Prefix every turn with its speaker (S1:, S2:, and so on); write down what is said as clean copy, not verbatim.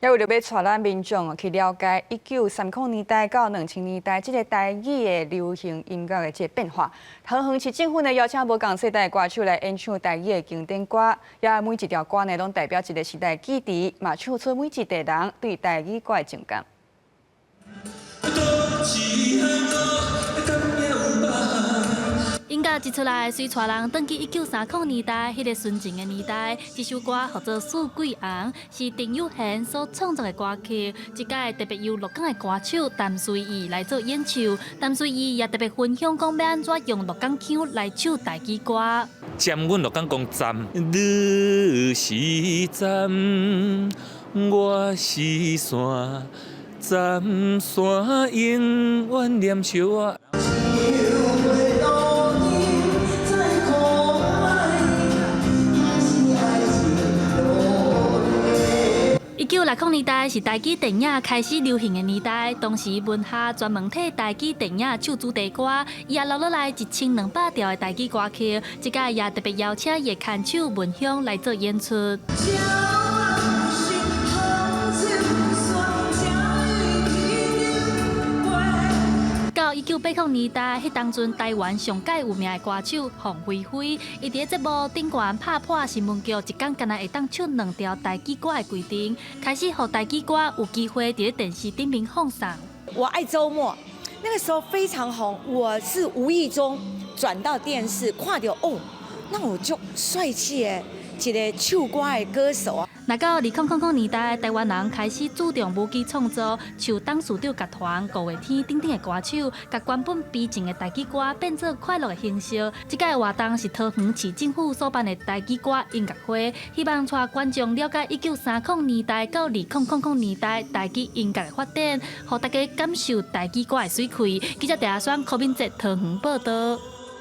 S1: 也為著欲帶咱民眾去了解1930年代到2000年代這个台語的流行音樂的這个變化。桃園市政府呢邀請無仝世代的歌手來演唱台語的經典歌，也每一條歌呢攏代表一个時代記憶，嘛唱出每一代人對台語歌的情感。
S2: 音樂一出來，隨帶人轉去1930年代彼个純情的年代。這首歌號做《四季紅》，是陳有賢所創作的歌曲。這擺特別由鹿港的歌手陳隨意來做演唱。陳隨意也特別分享講欲按怎用鹿港腔來唱台語歌。
S3: 針，阮鹿港講針，你是針，我是線，針線永遠連相愛。
S2: 1960年代是台語電影開始流行的年代，當時文夏專門替台語電影唱主題歌，伊也留落來1200條的台語歌曲，這擺也特別邀請伊的牽手文香來做演出。到1980年代，彼當陣台灣上蓋有名的歌手鳳飛飛，伊佇咧節目頂懸拍破新聞局一工干焦會當唱兩條台語歌的規定，開始予台語歌有機會佇咧電視頂面放送。
S4: 我愛週末，那個時候非常紅，我是無意中轉到電視，看著哦，那我就帥氣的一个唱歌的歌手啊。
S2: 來到2000年代，台灣人開始注重舞曲創作，像董事長樂團、五月天等等的歌手，共原本悲情的台語歌變做快樂的形式。這擺活動是桃園市政府所辦的台語歌音樂會，希望帶觀眾了解1930年代到2000年代台語音樂的發展，予大家感受台語歌的媠氣。記者鄭阿雙、柯敏哲桃園報導。